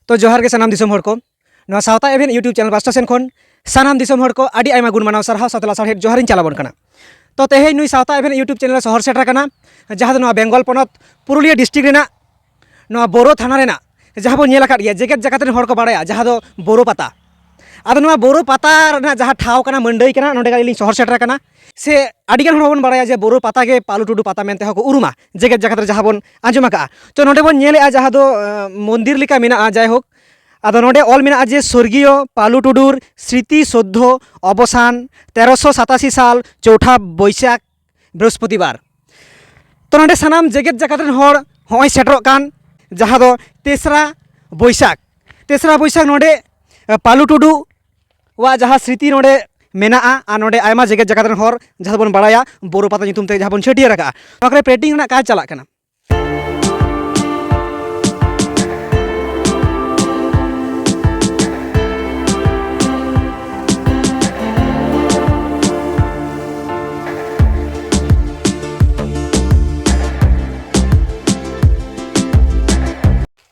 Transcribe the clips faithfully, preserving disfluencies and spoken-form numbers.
ᱛᱚ ᱡᱚᱦᱟᱨ ᱜᱮ ᱥᱟᱱᱟᱢ ᱫᱤᱥᱚᱢ ᱦᱚᱲ ᱠᱚ᱾ ᱱᱚᱣᱟ ᱥᱟᱶᱛᱟ ᱮᱵᱷᱮᱱ YouTube channel ᱯᱟᱥᱴᱟ ᱥᱮᱱ ᱠᱷᱚᱱ ᱥᱟᱱᱟᱢ ᱫᱤᱥᱚᱢ ᱦᱚᱲ ᱠᱚ ᱟᱹᱰᱤ ᱟᱭᱢᱟ ᱜᱩᱱ ᱢᱟᱱᱟᱣ ᱥᱟᱨᱦᱟᱣ ᱥᱟᱶᱛᱮ ᱞᱟᱥᱟᱲᱦᱮᱫ ᱡᱚᱦᱟᱨᱤᱧ ᱪᱟᱞ ᱟᱵᱚᱱ ᱠᱟᱱᱟ᱾ ᱛᱚ ᱛᱮᱦᱮᱧ ᱱᱩᱭ ᱥᱟᱶᱛᱟ ᱮᱵᱷᱮᱱ YouTube channel ᱮ ᱥᱚᱦᱚᱨ ᱥᱮᱴᱮᱨ ᱟᱠᱟᱱᱟ, ᱡᱟᱦᱟᱸ ᱫᱚ ᱱᱚᱣᱟ ᱵᱮᱝᱜᱚᱞ ᱯᱚᱱᱚᱛ ᱯᱩᱨᱩᱞᱤᱭᱟᱹ district ᱨᱮᱱᱟᱜ ᱱᱚᱣᱟ ᱵᱳᱨᱳ ᱛᱷᱟᱱᱟ ᱨᱮᱱᱟᱜ, ᱡᱟᱦᱟᱸ ᱵᱚᱱ ᱧᱮᱞ ᱟᱠᱟᱫ ᱜᱮᱭᱟ, ᱡᱮᱜᱮᱛ ᱡᱟᱠᱟᱛ ᱨᱮᱱ ᱦᱚᱲ ᱠᱚ ᱵᱟᱲᱟᱭᱟ, ᱡᱟᱦᱟᱸ ᱫᱚ ᱵᱳᱨᱳ ᱯᱟᱛᱟ᱾ ᱟᱫᱚ ᱱᱚᱣᱟ ᱵᱳᱨᱳ ᱯᱟᱛᱟ ᱨᱮᱱᱟᱜ ᱡᱟᱦᱟᱸ ᱴᱷᱟᱶ ᱠᱟᱱᱟ, ᱢᱟᱹᱱᱰᱟᱹᱭ ᱠᱟᱱᱟ, ᱱᱚᱸᱰᱮ ᱜᱮ ᱟᱹᱞᱤᱧ ᱥᱚᱦᱚᱨ ᱥᱮᱴᱮᱨ ᱟᱠᱟᱱᱟ᱾ ᱥᱮ ᱟᱹᱰᱤᱜᱟᱱ ᱦᱚᱲ ᱵᱚᱱ ᱵᱟᱲᱟᱭᱟ ᱡᱮ ᱵᱳᱨᱳ ᱯᱟᱛᱟ ᱜᱮ ᱯᱟᱞᱩ ᱴᱩᱰᱩ ᱯᱟᱛᱟ ᱢᱮᱱᱛᱮ ᱦᱚᱸᱠᱚ ᱩᱨᱩᱢᱟ, ᱡᱮᱜᱮᱛ ᱡᱟᱠᱟᱛ ᱨᱮ ᱡᱟᱦᱟᱸ ᱵᱚᱱ ᱟᱸᱡᱚᱢ ᱟᱠᱟᱫᱼᱟ᱾ ᱛᱚ ᱱᱚᱸᱰᱮ ᱵᱚᱱ ᱧᱮᱞᱮᱫᱼᱟ, ᱡᱟᱦᱟᱸ ᱫᱚ ᱟᱸ, ᱢᱚᱱᱫᱤᱨ ᱞᱮᱠᱟ ᱢᱮᱱᱟᱜᱼᱟ, ᱡᱟᱭᱦᱳᱠ᱾ ᱟᱫᱚ ᱱᱚᱸᱰᱮ ᱚᱞ ᱢᱮᱱᱟᱜᱼᱟ ᱡᱮ ᱥᱚᱨᱜᱤᱭᱚ ᱯᱟᱞᱩ ᱴᱩᱰᱩᱨ ᱥᱨᱤᱛᱤ ᱥᱳᱫᱷᱭᱚ ᱚᱵᱚᱥᱟᱱ ᱛᱮᱨᱚᱥᱚ ᱥᱟᱛᱟᱥᱤ ᱥᱟᱞ ᱪᱳᱣᱴᱷᱟ ᱵᱳᱭᱥᱟᱠᱷ ᱵᱨᱤᱦᱚᱥᱯᱚᱛᱤᱵᱟᱨ᱾ ᱛᱚ ᱱᱚᱸᱰᱮ ᱥᱟᱱᱟᱢ ᱡᱮᱜᱮᱛ ᱡᱟᱠᱟᱛ ᱨᱮᱱ ᱦᱚᱲ ᱦᱚᱸᱜᱼᱚᱭ ᱥᱮᱴᱮᱨᱚᱜ ᱠᱟᱱ ᱡᱟᱦᱟᱸ ᱫᱚ ᱛᱮᱥᱨᱟ ᱵᱳᱭᱥᱟᱠᱷ, ᱛᱮᱥᱨᱟ ᱵᱳᱭᱥᱟᱠᱷ ᱱᱚᱸᱰᱮ, ᱮ, ᱯᱟᱞᱩ ᱴᱩᱰᱩ ᱣᱟᱜ ᱡᱟᱦᱟᱸ ᱥᱨᱤᱛᱤ ᱱᱚᱸᱰᱮ ᱢᱮᱱᱟᱜᱼᱟ, ᱟᱨ ᱱᱚᱸᱰᱮ ᱟᱭᱢᱟ ᱡᱮᱜᱮᱛ ᱡᱟᱠᱟᱛ ᱨᱮᱱ ᱦᱚᱲ, ᱡᱟᱦᱟᱸ ᱫᱚᱵᱚᱱ ᱵᱟᱲᱟᱭᱟ ᱵᱳᱨᱳ ᱯᱟᱛᱟ ᱧᱩᱛᱩᱢ ᱛᱮ ᱡᱟᱦᱟᱸ ᱵᱚᱱ ᱪᱷᱟᱹᱴᱭᱟᱹᱨ ᱟᱠᱟᱫᱼᱟ, ᱱᱚᱣᱟ ᱠᱚᱨᱮ painting ᱨᱮᱱᱟᱜ ᱠᱟᱡᱽ ᱪᱟᱞᱟᱜ ᱠᱟᱱᱟ᱾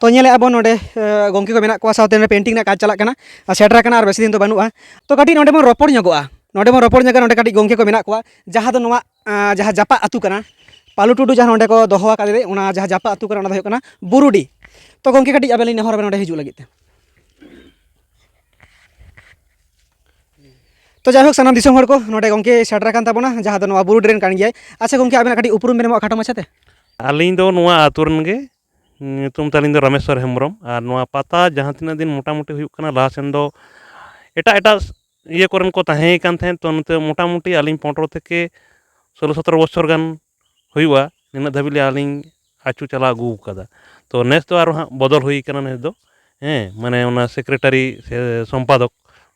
ᱛᱚ ᱧᱮᱞᱮᱫᱼᱟ ᱵᱚᱱ ᱱᱚᱸᱰᱮ, ᱮ, ᱜᱚᱢᱠᱮ ᱠᱚ ᱢᱮᱱᱟᱜ ᱠᱚᱣᱟ, ᱥᱟᱶᱛᱮ ᱱᱚᱸᱰᱮ painting ᱨᱮᱱᱟᱜ ᱠᱟᱡᱽ ᱪᱟᱞᱟᱜ ᱠᱟᱱᱟ ᱟᱨ ᱥᱮᱴᱮᱨ ᱟᱠᱟᱱᱟ, ᱟᱨ ᱵᱮᱥᱤ ᱫᱤᱱ ᱫᱚ ᱵᱟᱹᱱᱩᱜᱼᱟ᱾ ᱛᱚ ᱠᱟᱹᱴᱤᱡ ᱱᱚᱸᱰᱮ ᱵᱚᱱ ᱨᱚᱯᱚᱲ ᱧᱚᱜᱚᱜᱼᱟ, ᱱᱚᱸᱰᱮ ᱵᱚᱱ ᱨᱚᱯᱚᱲ ᱧᱚᱜᱚᱜᱼᱟ, ᱱᱚᱸᱰᱮ ᱠᱟᱹᱴᱤᱡ ᱜᱚᱢᱠᱮ ᱠᱚ ᱢᱮᱱᱟᱜ ᱠᱚᱣᱟ, ᱡᱟᱦᱟᱸ ᱫᱚ ᱱᱚᱣᱟ, ᱮ, ᱡᱟᱦᱟᱸ ᱡᱟᱯᱟᱜ ᱟᱹᱛᱩ ᱠᱟᱱᱟ, ᱯᱟᱞᱩ ᱴᱩᱰᱩ ᱡᱟᱦᱟᱸ ᱱᱚᱸᱰᱮ ᱠᱚ ᱫᱚᱦᱚ ᱟᱠᱟᱫᱮ, ᱚᱱᱟ ᱡᱟᱦᱟᱸ ᱡᱟᱯᱟᱜ ᱟᱹᱛᱩ ᱠᱟᱱᱟ, ᱚᱱᱟ ᱫᱚ ᱦᱩᱭᱩᱜ ᱠᱟᱱᱟ ᱵᱩᱨᱩᱰᱤ᱾ ᱛᱚ ᱜᱚᱢᱠᱮ ᱠᱟᱹᱴᱤᱡ ᱟᱵᱮᱱ ᱞᱤᱧ ᱱᱮᱦᱚᱨ ᱟᱵᱮᱱᱟ ᱱᱚᱸᱰᱮ ᱦᱤᱡᱩᱜ ᱞᱟᱹᱜᱤᱫ ᱛᱮ᱾ ᱛᱚ ᱡᱟᱭᱦᱳᱠ, ᱥᱟᱱᱟᱢ ᱫᱤᱥᱚᱢ ᱦᱚᱲ ᱠᱚ, ᱱᱚᱸᱰᱮ ᱜᱚᱢᱠᱮ ᱥᱮᱴᱮᱨ ᱟᱠᱟᱱ ᱛᱟᱵᱚᱱᱟ, ᱡᱟᱦᱟᱸ ᱫᱚ ᱱᱚᱣᱟ ᱵᱩᱨᱩᱰᱤ ᱨᱮᱱ ᱠᱟᱱ ᱜᱮᱭᱟᱭ᱾ ᱟᱪᱪᱷᱟ ᱜᱚᱢᱠᱮ, ᱟᱵᱮᱱᱟᱜ ᱠᱟᱹᱴᱤᱡ ᱩᱯᱨᱩᱢ ᱵᱮᱱ ᱮᱢᱚᱜᱼᱟ ᱠᱷᱟᱴᱚ ᱢᱟᱪᱷᱟᱛᱮ? ᱟᱹᱞᱤᱧ ᱫᱚ ᱱᱚᱣᱟ ᱟᱹᱛᱩ ᱨᱮᱱ ᱜᱮ᱾ ᱧᱩᱛᱩᱢ ᱛᱟᱹᱞᱤᱧ ᱫᱚ ᱨᱟᱢᱮᱥᱣᱚᱨ ᱦᱮᱢᱵᱨᱚᱢ᱾ ᱟᱨ ᱱᱚᱣᱟ ᱯᱟᱛᱟ ᱡᱟᱦᱟᱸ ᱛᱤᱱᱟᱹᱜ ᱫᱤᱱ ᱢᱚᱴᱟᱢᱩᱴᱤ ᱦᱩᱭᱩᱜ ᱠᱟᱱᱟ, ᱞᱟᱦᱟ ᱥᱮᱱ ᱫᱚ ᱮᱴᱟᱜ ᱮᱴᱟᱜ ᱤᱭᱟᱹ ᱠᱚᱨᱮᱱ ᱠᱚ ᱛᱟᱦᱮᱸ ᱠᱟᱱ ᱛᱟᱦᱮᱸᱫ, ᱛᱚ ᱱᱚᱛᱮ ᱢᱚᱴᱟᱢᱩᱴᱤ ᱟᱹᱞᱤᱧ ᱯᱚᱱᱨᱚ ᱛᱷᱮᱠᱮ ᱥᱳᱞᱳ ᱥᱚᱛᱨᱚ ᱵᱚᱪᱷᱚᱨ ᱜᱟᱱ ᱦᱩᱭᱩᱜᱼᱟ, ᱱᱤᱱᱟᱹᱜ ᱫᱷᱟᱹᱵᱤᱡ ᱞᱮ ᱟᱹᱞᱤᱧ ᱟᱹᱪᱩ ᱪᱟᱞᱟᱣ ᱟᱹᱜᱩ ᱟᱠᱟᱫᱟ᱾ ᱛᱚ ᱱᱮᱥ ᱫᱚ ᱟᱨᱚ ᱦᱟᱸᱜ ᱵᱚᱫᱚᱞ ᱦᱩᱭ ᱠᱟᱱᱟ, ᱱᱮᱥ ᱫᱚ, ᱦᱮᱸ, ᱢᱟᱱᱮ ᱚᱱᱟ ᱥᱮᱠᱨᱮᱴᱟᱨᱤ ᱥᱮ ᱥᱚᱢᱯᱟᱫᱚᱠ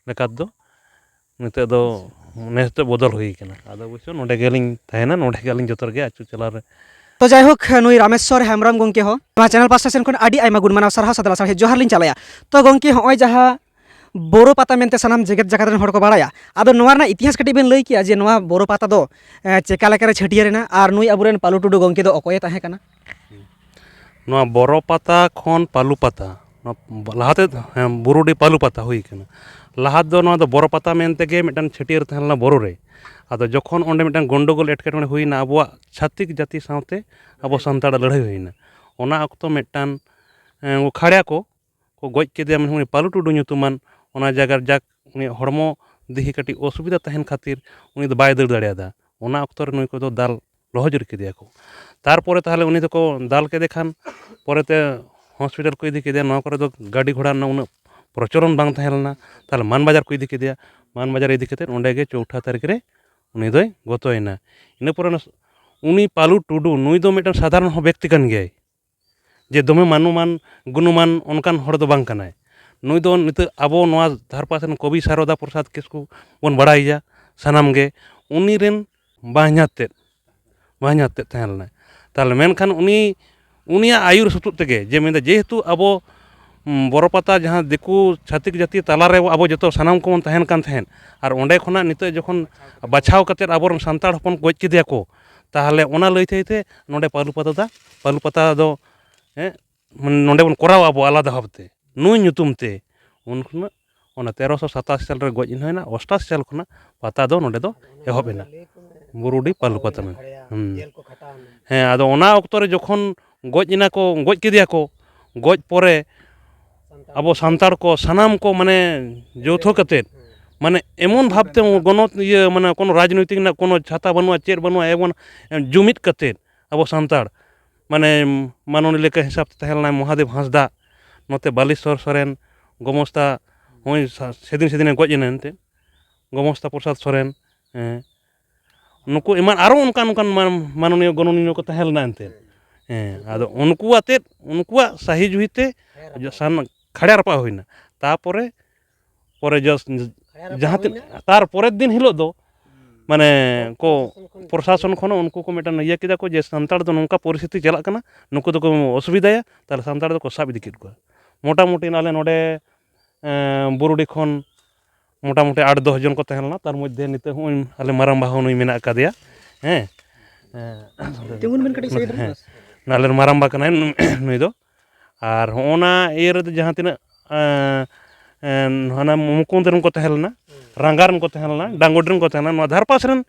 ᱞᱮᱠᱟ ᱫᱚ ᱱᱤᱛᱚᱜ ᱫᱚ ᱱᱮᱥ ᱫᱚ ᱵᱚᱫᱚᱞ ᱦᱩᱭ ᱠᱟᱱᱟ᱾ ᱟᱫᱚ ᱚᱵᱚᱥᱥᱚ ᱱᱚᱸᱰᱮ ᱜᱮᱞᱤᱧ ᱛᱟᱦᱮᱱᱟ, ᱱᱚᱸᱰᱮ ᱜᱮ ᱟᱹᱞᱤᱧ ᱡᱚᱛᱚ ᱨᱮᱜᱮ ᱟᱹᱪᱩ ᱪᱟᱞᱟᱣ ᱨᱮ᱾ ᱛᱚ ᱡᱟᱭᱦᱳᱠ, ᱱᱩᱭ ᱨᱟᱢᱮᱥᱣᱚᱨ ᱦᱮᱢᱵᱨᱚᱢ ᱜᱚᱢᱠᱮ ᱦᱚᱸ ᱱᱚᱣᱟ ᱪᱮᱱᱮᱞ ᱯᱟᱥᱴᱟ ᱥᱮᱱ ᱠᱷᱚᱱ ᱟᱹᱰᱤ ᱟᱭᱢᱟ ᱜᱩᱱ ᱢᱟᱱᱟᱣ ᱥᱟᱨᱦᱟᱣ ᱥᱟᱛᱮ ᱞᱟᱥᱟᱲᱦᱮᱫ ᱡᱚᱦᱟᱨ ᱞᱤᱧ ᱪᱟᱞᱟᱭᱟ᱾ ᱛᱚ ᱜᱚᱢᱠᱮ, ᱦᱚᱸᱜᱼᱚᱭ ᱡᱟᱦᱟᱸ ᱵᱳᱨᱳ ᱯᱟᱛᱟ ᱢᱮᱱᱛᱮ ᱥᱟᱱᱟᱢ ᱡᱮᱜᱮᱛ ᱡᱟᱠᱟᱛ ᱨᱮᱱ ᱦᱚᱲ ᱠᱚ ᱵᱟᱲᱟᱭᱟ, ᱟᱫᱚ ᱱᱚᱣᱟ ᱨᱮᱱᱟᱜ ᱤᱛᱤᱦᱟᱥ ᱠᱟᱹᱴᱤᱡ ᱵᱮᱱ ᱞᱟᱹᱭ ᱠᱮᱭᱟ ᱡᱮ ᱱᱚᱣᱟ ᱵᱳᱨᱳ ᱯᱟᱛᱟ ᱫᱚ, ᱮ, ᱪᱮᱠᱟ ᱞᱮᱠᱟᱨᱮ ᱪᱷᱟᱹᱴᱭᱟᱹᱨ ᱮᱱᱟ ᱟᱨ ᱱᱩᱭ ᱟᱵᱚᱨᱮᱱ ᱯᱟᱞᱩ ᱴᱩᱰᱩ ᱜᱚᱢᱠᱮ ᱫᱚ ᱚᱠᱚᱭᱮ ᱛᱟᱦᱮᱸ ᱠᱟᱱᱟ? ᱱᱚᱣᱟ ᱵᱳᱨᱳ ᱯᱟᱛᱟ ᱠᱷᱚᱱ ᱯᱟᱞᱩ ᱯᱟᱛᱟ, ᱱᱚᱣᱟ ᱞᱟᱦᱟᱛᱮ, ᱦᱮᱸ, ᱵᱩᱨᱩᱰᱤ ᱯᱟᱹᱞᱩ ᱯᱟᱛᱟ ᱦᱩᱭ ᱠᱟᱱᱟ᱾ ᱞᱟᱦᱟ ᱫᱚ ᱱᱚᱣᱟ ᱫᱚ ᱵᱚᱨᱚ ᱯᱟᱛᱟ ᱢᱮᱱᱛᱮ ᱜᱮ ᱢᱤᱫᱴᱟᱝ ᱪᱷᱟᱹᱴᱭᱟᱹᱨ ᱛᱟᱦᱮᱸ ᱞᱮᱱᱟ ᱵᱚᱨᱚ ᱨᱮ᱾ ᱟᱫᱚ ᱡᱚᱠᱷᱚᱱ ᱚᱸᱰᱮ ᱢᱤᱫᱴᱟᱝ ᱜᱚᱱᱰᱚᱜᱳᱞ ᱮᱴᱠᱮᱴᱚᱬᱮ ᱦᱩᱭᱱᱟ ᱟᱵᱚᱣᱟᱜ ᱪᱷᱟᱹᱛᱤᱠ ᱡᱟᱹᱛᱤ ᱥᱟᱶᱛᱮ ᱟᱵᱚ ᱥᱟᱱᱛᱟᱲᱟᱜ ᱞᱟᱹᱲᱦᱟᱹᱭ ᱦᱩᱭᱱᱟ, ᱚᱱᱟ ᱚᱠᱛᱚ ᱢᱤᱫᱴᱟᱝ, ᱮᱸ, ᱠᱷᱟᱲᱭᱟ ᱠᱚ ᱠᱚ ᱜᱚᱡ ᱠᱮᱫᱮᱭᱟ, ᱢᱮᱱᱠᱷᱟᱱ ᱩᱱᱤ ᱯᱟᱹᱞᱩ ᱴᱩᱰᱩ ᱧᱩᱛᱩᱢᱟᱱ ᱚᱱᱟ ᱡᱟᱭᱜᱟ ᱨᱮ ᱡᱟᱠ ᱩᱱᱤᱭᱟᱜ ᱦᱚᱲᱢᱚ ᱫᱤᱦᱤ ᱠᱟᱹᱴᱤᱡ ᱚᱥᱩᱵᱤᱫᱷᱟ ᱛᱟᱦᱮᱱ ᱠᱷᱟᱹᱛᱤᱨ ᱩᱱᱤ ᱫᱚ ᱵᱟᱭ ᱫᱟᱹᱲ ᱫᱟᱲᱮᱭᱟᱫᱟ᱾ ᱚᱱᱟ ᱚᱠᱛᱚ ᱨᱮ ᱱᱩᱭ ᱠᱚᱫᱚ ᱫᱟᱞ ᱞᱚᱦᱚᱡᱩᱨ ᱠᱮᱫᱮᱭᱟ ᱠᱚ᱾ ᱛᱟᱨᱯᱚᱨᱮ ᱛᱟᱦᱚᱞᱮ ᱩᱱᱤ ᱫᱚᱠᱚ ᱫᱟᱞ ᱠᱮᱫᱮ ᱠᱷᱟᱱ ᱯᱚᱨᱮᱛᱮ ᱦᱚᱥᱯᱤᱴᱟᱞ ᱠᱚ ᱤᱫᱤ ᱠᱮᱫᱮᱭᱟ᱾ ᱱᱚᱣᱟ ᱠᱚᱨᱮ ᱫᱚ ᱜᱟᱹᱰᱤ ᱜᱷᱚᱲᱟ ᱨᱮᱱᱟᱜ ᱩᱱᱟᱹᱜ ᱯᱨᱚᱪᱚᱞᱚᱱ ᱵᱟᱝ ᱛᱟᱦᱮᱸ ᱞᱮᱱᱟ᱾ ᱛᱟᱦᱚᱞᱮ ᱢᱟᱱᱵᱟᱡᱟᱨ ᱠᱚ ᱤᱫᱤ ᱠᱮᱫᱮᱭᱟ᱾ ᱢᱟᱱᱵᱟᱡᱟᱨ ᱤᱫᱤ ᱠᱟᱛᱮᱫ ᱚᱸᱰᱮ ᱜᱮ ᱪᱳᱣᱴᱷᱟ ᱛᱟᱹᱨᱤᱠᱷ ᱨᱮ ᱩᱱᱤ ᱫᱚᱭ ᱜᱚᱛᱚᱭᱮᱱᱟ᱾ ᱤᱱᱟᱹ ᱯᱚᱨᱮ ᱚᱱᱟ ᱩᱱᱤ ᱯᱟᱞᱩ ᱴᱩᱰᱩ ᱱᱩᱭ ᱫᱚ ᱢᱤᱫᱴᱟᱝ ᱥᱟᱫᱷᱟᱨᱚᱱ ᱦᱚᱸ ᱵᱮᱠᱛᱤ ᱠᱟᱱ ᱜᱮᱭᱟᱭ, ᱡᱮ ᱫᱚᱢᱮ ᱢᱟᱱᱚᱢᱟᱱ ᱜᱩᱱᱚᱢᱟᱱ ᱚᱱᱠᱟᱱ ᱦᱚᱲ ᱫᱚ ᱵᱟᱝ ᱠᱟᱱᱟᱭ᱾ ᱱᱩᱭ ᱫᱚ ᱱᱤᱛᱚᱜ ᱟᱵᱚ ᱱᱚᱣᱟ ᱫᱷᱟᱨᱯᱟᱥ ᱨᱮᱱ ᱠᱚᱵᱤ ᱥᱟᱨᱚᱫᱟ ᱯᱨᱚᱥᱟᱫᱽ ᱠᱤᱥᱠᱩ ᱵᱚᱱ ᱵᱟᱲᱟᱭᱮᱭᱟ ᱥᱟᱱᱟᱢ ᱜᱮ, ᱩᱱᱤ ᱨᱮᱱ ᱵᱟᱦᱧᱟᱨ ᱛᱮᱫ, ᱵᱟᱦᱧᱟᱨ ᱛᱮᱫ ᱛᱟᱦᱮᱸ ᱞᱮᱱᱟᱭ᱾ ᱛᱟᱦᱚᱞᱮ ᱢᱮᱱᱠᱷᱟᱱ ᱩᱱᱤ, ᱩᱱᱤᱭᱟᱜ ᱟᱹᱭᱩᱨ ᱥᱩᱛᱩᱜ ᱛᱮᱜᱮ, ᱡᱮ ᱢᱮᱱᱫᱟ ᱡᱮᱦᱮᱛᱩ ᱟᱵᱚ, ᱩᱸ, ᱵᱚᱨᱚ ᱯᱟᱛᱟ ᱡᱟᱦᱟᱸ ᱫᱤᱠᱩ ᱪᱷᱟᱹᱛᱤᱠ ᱡᱟᱹᱛᱤ ᱛᱟᱞᱟᱨᱮ ᱟᱵᱚ ᱡᱚᱛᱚ ᱥᱟᱱᱟᱢ ᱠᱚᱵᱚᱱ ᱛᱟᱦᱮᱱ ᱠᱟᱱ ᱛᱟᱦᱮᱸᱫ, ᱟᱨ ᱚᱸᱰᱮ ᱠᱷᱚᱱᱟᱜ ᱱᱤᱛᱚᱜ ᱡᱚᱠᱷᱚᱱ ᱵᱟᱪᱷᱟᱣ ᱠᱟᱛᱮᱫ ᱟᱵᱚᱨᱮᱱ ᱥᱟᱱᱛᱟᱲ ᱦᱚᱯᱚᱱ ᱠᱚ ᱜᱚᱡ ᱠᱮᱫᱮᱭᱟ ᱠᱚ, ᱛᱟᱦᱚᱞᱮ ᱚᱱᱟ ᱞᱟᱹᱭ ᱛᱮ ᱛᱮ ᱱᱚᱰᱮ ᱯᱟᱹᱞᱩ ᱯᱟᱛᱟ ᱫᱟ, ᱯᱟᱹᱞᱩ ᱯᱟᱛᱟ ᱫᱚ, ᱦᱮᱸ, ᱢᱟᱱᱮ ᱱᱚᱰᱮ ᱵᱚᱱ ᱠᱚᱨᱟᱣᱟ ᱟᱵᱚ ᱟᱞᱟᱫᱟ ᱵᱷᱟᱵᱽᱛᱮ ᱱᱩᱭ ᱧᱩᱛᱩᱢ ᱛᱮ᱾ ᱩᱱ ᱠᱷᱚᱱᱟᱜ ᱚᱱᱟ ᱛᱮᱨᱚᱥᱚ ᱥᱟᱛᱟᱥᱤ ᱥᱟᱞ ᱨᱮ ᱜᱚᱡ ᱮᱱ ᱦᱩᱭᱱᱟ, ᱚᱥᱴᱟᱥᱤ ᱥᱟᱞ ᱠᱷᱚᱱᱟᱜ ᱯᱟᱛᱟ ᱫᱚ ᱱᱚᱰᱮ ᱫᱚ ᱮᱦᱚᱵ ᱮᱱᱟ, ᱵᱩᱨᱩᱰᱤ ᱯᱟᱹᱞᱩ ᱯᱟᱛᱟ ᱢᱮᱱ᱾ ᱦᱩᱸ᱾ ᱦᱮᱸ, ᱟᱫᱚ ᱚᱱᱟ ᱚᱠᱛᱚ ᱨᱮ ᱡᱚᱠᱷᱚᱱ ᱜᱚᱡ ᱮᱱᱟ ᱠᱚ, ᱜᱚᱡ ᱠᱮᱫᱮᱭᱟ ᱠᱚ, ᱜᱚᱡ ᱯᱚᱨᱮ ᱟᱵᱚ ᱥᱟᱱᱛᱟᱲ ᱠᱚ ᱥᱟᱱᱟᱢ ᱠᱚ ᱢᱟᱱᱮ ᱡᱳᱣᱛᱷᱚ ᱠᱟᱛᱮᱫ, ᱢᱟᱱᱮ ᱮᱢᱚᱱ ᱵᱷᱟᱵᱽᱛᱮ ᱜᱚᱱᱚᱛ ᱤᱭᱟᱹ, ᱢᱟᱱᱮ ᱠᱳᱱᱳ ᱨᱟᱡᱽᱱᱳᱭᱛᱤᱠ ᱨᱮᱱᱟᱜ ᱠᱳᱱᱳ ᱪᱷᱟᱛᱟ ᱵᱟᱹᱱᱩᱜᱼᱟ, ᱪᱮᱫ ᱵᱟᱹᱱᱩᱜᱼᱟ, ᱮᱵᱚᱝ ᱡᱩᱢᱤᱫ ᱠᱟᱛᱮᱫ ᱟᱵᱚ ᱥᱟᱱᱛᱟᱲ ᱢᱟᱱᱮ ᱢᱟᱱᱚᱱᱤᱭᱟᱹ ᱞᱮᱠᱟ ᱦᱤᱥᱟᱹᱵ ᱛᱮ ᱛᱟᱦᱮᱸ ᱞᱮᱱᱟᱭ ᱢᱚᱦᱟᱫᱮᱵ ᱦᱟᱸᱥᱫᱟ, ᱱᱚᱛᱮ ᱵᱟᱞᱮᱥᱚᱨ ᱥᱚᱨᱮᱱ, ᱜᱚᱢᱚᱥᱛᱟ, ᱦᱚᱸᱜᱼᱚᱭ ᱥᱟ-, ᱥᱮᱫᱤᱱ ᱥᱮᱫᱤᱱᱮ ᱜᱚᱡ ᱮᱱᱟ ᱮᱱᱛᱮᱫ, ᱜᱚᱢᱚᱥᱛᱟ ᱯᱨᱚᱥᱟᱫᱽ ᱥᱚᱨᱮᱱ, ᱦᱮᱸ, ᱱᱩᱠᱩ ᱮᱢᱟᱱ ᱟᱨᱚ ᱚᱱᱠᱟᱱ ᱚᱱᱠᱟᱱ ᱢᱟᱱ-, ᱢᱟᱱᱚᱱᱤᱭᱚ ᱜᱚᱱᱚᱱᱤᱭᱚ ᱠᱚ ᱛᱟᱦᱮᱸ ᱞᱮᱱᱟ ᱮᱱᱛᱮᱫ᱾ ᱦᱮᱸ, ᱟᱫᱚ ᱩᱱᱠᱩ ᱟᱛᱮᱫ, ᱩᱱᱠᱩᱣᱟᱜ ᱥᱟᱹᱦᱤ ᱡᱩᱦᱤ ᱛᱮ ᱡᱚ-, ᱥᱟᱱ-, ᱠᱷᱟᱲᱭᱟ ᱨᱟᱯᱟᱜ ᱦᱩᱭᱱᱟ᱾ ᱛᱟᱯᱚᱨᱮ, ᱯᱚᱨᱮ ᱡᱚᱥ-, ᱡᱟᱦᱟᱸ ᱛᱤᱱ-, ᱛᱟᱨ ᱯᱚᱨᱮᱨ ᱫᱤᱱ ᱦᱤᱞᱳᱜ ᱫᱚ ᱢᱟᱱᱮ ᱠᱚ ᱯᱨᱚᱥᱟᱥᱚᱱ ᱠᱷᱚᱱ ᱩᱱᱠᱩ ᱠᱚ ᱢᱤᱫᱴᱟᱝ ᱤᱭᱟᱹ ᱠᱮᱫᱟ ᱠᱚ ᱡᱮ ᱥᱟᱱᱛᱟᱲ ᱫᱚ ᱱᱚᱝᱠᱟ ᱯᱚᱨᱤᱥᱛᱷᱤᱛᱤ ᱪᱟᱞᱟᱜ ᱠᱟᱱᱟ, ᱱᱩᱠᱩ ᱫᱚᱠᱚ ᱚᱥᱩᱵᱤᱫᱷᱟᱭᱟ, ᱛᱟᱦᱞᱮ ᱥᱟᱱᱛᱟᱲ ᱫᱚᱠᱚ ᱥᱟᱵ ᱤᱫᱤ ᱠᱮᱫ ᱠᱚᱣᱟ᱾ ᱢᱚᱴᱟᱢᱩᱴᱤ ᱟᱞᱮ ᱱᱚᱰᱮ, ᱮᱸ, ᱵᱩᱨᱩᱰᱤ ᱠᱷᱚᱱ ᱢᱚᱴᱟᱢᱩᱴᱤ ᱟᱴ ᱫᱚᱥ ᱡᱚᱱ ᱠᱚ ᱛᱟᱦᱮᱸ ᱞᱮᱱᱟ, ᱛᱟᱨ ᱢᱚᱫᱽᱫᱷᱮ ᱱᱤᱛᱚᱜ ᱦᱚᱸᱜᱼᱚᱭ ᱟᱞᱮ ᱢᱟᱨᱟᱝᱵᱟ ᱦᱚᱸ ᱱᱩᱭ ᱢᱮᱱᱟᱜ ᱟᱠᱟᱫᱮᱭᱟ᱾ ᱦᱮᱸ᱾ ᱦᱮᱸ᱾ ᱛᱤᱸᱜᱩᱱ ᱵᱤᱱ ᱠᱟᱹᱴᱤᱡ side ᱨᱮ᱾ ᱦᱮᱸ᱾ ᱟᱞᱮ ᱨᱮᱱ ᱢᱟᱨᱟᱝᱵᱟ ᱠᱟᱱᱟᱭ ᱱᱩᱭ ᱫᱚ᱾ ᱟᱨ ᱦᱚᱸᱜᱼᱚ ᱱᱟ ᱤᱭᱟᱹ ᱨᱮᱫᱚ ᱡᱟᱦᱟᱸ ᱛᱤᱱᱟᱹᱜ ᱮᱸ, ᱮᱸ, ᱦᱟᱱᱟ ᱢᱩᱠᱩᱸᱫ ᱨᱮᱱ ᱠᱚ ᱛᱟᱦᱮᱸ ᱞᱮᱱᱟ, ᱨᱟᱸᱜᱟ ᱨᱮᱱ ᱠᱚ ᱛᱟᱦᱮᱸ ᱞᱮᱱᱟ, ᱰᱟᱝᱜᱚᱰᱤ ᱨᱮᱱ ᱠᱚ ᱛᱟᱦᱮᱸ ᱞᱮᱱᱟ, ᱱᱚᱣᱟ ᱫᱷᱟᱨᱯᱟᱥ ᱨᱮᱱ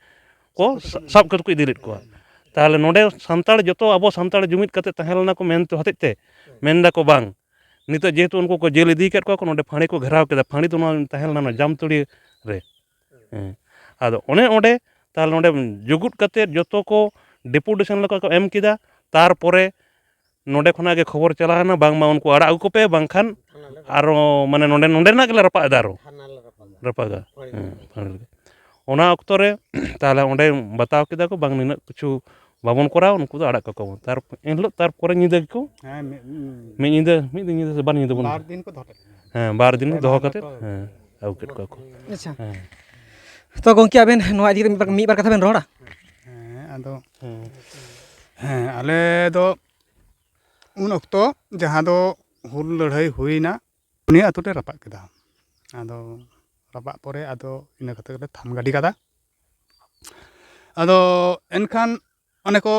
ᱠᱚ ᱥᱟ- ᱥᱟᱵ ᱠᱟᱛᱮ ᱠᱚ ᱤᱫᱤ ᱞᱮᱫ ᱠᱚᱣᱟ᱾ ᱛᱟᱦᱚᱞᱮ ᱱᱚᱰᱮ ᱥᱟᱱᱛᱟᱲ, ᱡᱚᱛᱚ ᱟᱵᱚ ᱥᱟᱱᱛᱟᱲ ᱡᱩᱢᱤᱫ ᱠᱟᱛᱮ ᱛᱟᱦᱮᱸ ᱞᱮᱱᱟ ᱠᱚ ᱢᱮᱱᱛᱮ ᱦᱚᱛᱮᱡ ᱛᱮ ᱢᱮᱱ ᱫᱟᱠᱚ ᱵᱟᱝ, ᱱᱤᱛᱚᱜ ᱡᱮᱦᱮᱛᱩ ᱩᱱᱠᱩ ᱠᱚ ᱡᱮᱞ ᱤᱫᱤ ᱟᱠᱟᱫ ᱠᱚᱣᱟ ᱠᱚ, ᱱᱚᱰᱮ ᱯᱷᱟᱸᱲᱤ ᱠᱚ ᱜᱷᱮᱨᱟᱣ ᱠᱮᱫᱟ᱾ ᱯᱷᱟᱸᱲᱤ ᱫᱚ ᱱᱚᱣᱟ ᱛᱟᱦᱮᱸ ᱞᱮᱱᱟ ᱡᱟᱢᱛᱩᱲᱤ ᱨᱮ᱾ ᱦᱮᱸ᱾ ᱟᱫᱚ ᱚᱱᱮ ᱚᱸᱰᱮ, ᱛᱟᱦᱚᱞᱮ ᱱᱚᱰᱮ ᱡᱩᱜᱩᱫ ᱠᱟᱛᱮ ᱡᱚᱛᱚ ᱠᱚ ᱰᱮᱯᱩᱴᱮᱥᱚᱱ ᱞᱮᱠᱟ ᱠᱚ ᱮᱢ ᱠᱮᱫᱟ᱾ ᱛᱟᱨᱯᱚᱨᱮ ᱱᱚᱰᱮ ᱠᱷᱚᱱᱟᱜ ᱜᱮ ᱠᱷᱚᱵᱚᱨ ᱪᱟᱞᱟᱣ ᱮᱱᱟ, ᱵᱟᱝᱢᱟ ᱩᱱᱠᱩ ᱟᱲᱟᱜ ᱟᱹᱜᱩ ᱠᱚᱯᱮ, ᱵᱟᱝᱠᱷᱟᱱ ᱟᱨᱚ, ᱢᱟᱱᱮ, ᱱᱚᱰᱮ, ᱱᱚᱰᱮᱱᱟᱜ ᱜᱮᱞᱮ ᱨᱟᱯᱟᱜ ᱮᱫᱟ ᱟᱨᱚ᱾ ᱨᱟᱯᱟᱜᱟ᱾ ᱦᱮᱸ, ᱯᱷᱟᱸᱲᱤ ᱨᱮ᱾ ᱚᱱᱟ ᱚᱠᱛᱚ ᱨᱮ ᱛᱟᱦᱚᱞᱮ ᱚᱸᱰᱮ ᱵᱟᱛᱟᱣ ᱠᱮᱫᱟ ᱠᱚ, ᱵᱟᱝ, ᱱᱤᱱᱟᱹᱜ ᱠᱤᱪᱷᱩ ᱵᱟᱵᱚᱱ ᱠᱚᱨᱟᱣᱟ, ᱩᱱᱠᱩ ᱫᱚ ᱟᱲᱟᱜ ᱠᱟᱠᱚ ᱵᱚᱱ᱾ ᱛᱟᱨ ᱮᱱᱦᱤᱞᱳᱜ, ᱛᱟᱨᱯᱚᱨᱮ ᱧᱤᱫᱟᱹ ᱜᱮᱠᱚ, ᱦᱮᱸ, ᱢᱤᱫ, ᱢᱤᱫ ᱧᱤᱫᱟᱹ, ᱢᱤᱫ ᱫᱤᱱ, ᱧᱤᱫᱟᱹ ᱥᱮ ᱵᱟᱨ ᱧᱤᱫᱟᱹ ᱵᱚᱱ ᱵᱟᱨ ᱫᱤᱱ ᱠᱚ ᱫᱚᱦᱚ ᱠᱮᱫ ᱠᱤᱱᱟ᱾ ᱦᱮᱸ, ᱵᱟᱨ ᱫᱤᱱ ᱦᱮᱸ, ᱫᱚᱦᱚ ᱢᱟᱱᱮ ᱠᱟᱛᱮ, ᱠᱚ ᱦᱮᱸ, ᱟᱹᱜᱩ ᱠᱮᱫ ᱠᱚᱣᱟ ᱠᱚ᱾ ᱟᱪᱪᱷᱟ᱾ ᱦᱮᱸ᱾ ᱛᱚ ᱜᱚᱢᱠᱮ, ᱟᱵᱮᱱ ᱱᱚᱣᱟ ᱤᱫᱤ ᱠᱟᱛᱮ ᱢᱤᱫ ᱵᱟᱨ, ᱢᱤᱫ ᱵᱟᱨ ᱠᱟᱛᱷᱟ ᱵᱮᱱ ᱨᱚᱲᱟ? ᱦᱮᱸ, ᱟᱫᱚ, ᱦᱮᱸ᱾ ᱦᱮᱸ, ᱟᱞᱮ ᱫᱚ ᱩᱱ ᱚᱠᱛᱚ ᱡᱟᱦᱟᱸ ᱫᱚ ᱦᱩᱞ ᱞᱟᱹᱲᱦᱟᱹᱭ ᱦᱩᱭᱱᱟ, ᱩᱱᱤ ᱟᱛᱳ ᱞᱮ ᱨᱟᱯᱟᱜ ᱠᱮᱫᱟ᱾ ᱟᱫᱚ ᱨᱟᱯᱟᱜ ᱯᱚᱨᱮ ᱟᱫᱚ ᱤᱱᱟᱹ ᱠᱟᱛᱮ ᱜᱮᱞᱮ ᱛᱷᱟᱢ ᱜᱟᱹᱰᱤ ᱠᱟᱫᱟ᱾ ᱟᱫᱚ ᱮᱱᱠᱷᱟᱱ ᱚᱱᱮ ᱠᱚ